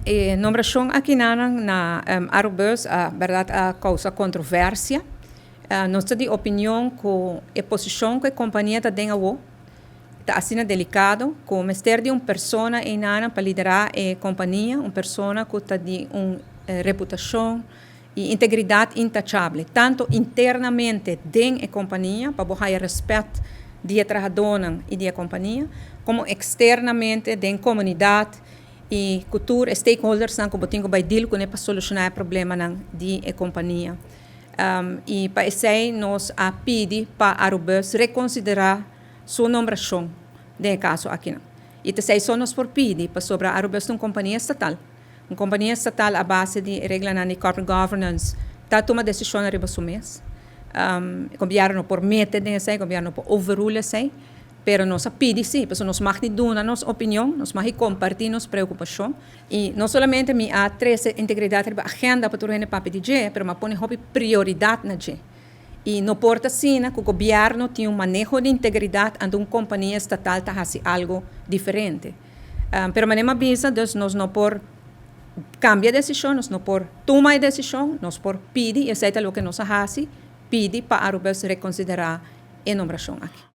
E nombrashon akinan na Arubus a bèrdat a kousa kontroversia. Nos ta di opinion ku e posishon ku e kompania ta den awo ta asina delikado ku mester di un persona einan pa liderá e kompania, un persona ku ta di un reputashon i integridat intachable, tantu internamente den e kompania pa bo haya rèspèt di e trahadónan i di e kompania, komo eksternamente den komunidat i ku tur e stakeholdersnan ku bo tin ku bai deal kuné pa solushoná e problemanan di e kompania. I pa esei nos a pidi pa Arubus rekonsiderá su nombrashon den e kaso akinan. I ta esei so nos por pidi pasobra Arubus ta un kompania estatal. Un kompania estatal a base di e reglanan di corporate governance ta tuma desishonnan riba su mes. E gobièrnu no por mete den esei, e gobièrnu no por overrule esei. Pero nos a pidi sí, pasobra nos mag di duna nos opinion, nos mag di kompartí nos preokupashon. I no solamente mi a trese integridat riba agenda pa tur hende papia di dje, pero mi a pone hopi prioridat na dje. I no por ta asina ku gobièrnu tin un maneho di integridat anto un kompania estatal ta hasi algu diferente. Pero manera mi a bisa, dus nos no por kambia e desishon, nos no por tuma e desishon, nos por pidi, i esei ta loke nos a hasi, pidi pa Arubus rekonsiderá e nombrashon aki.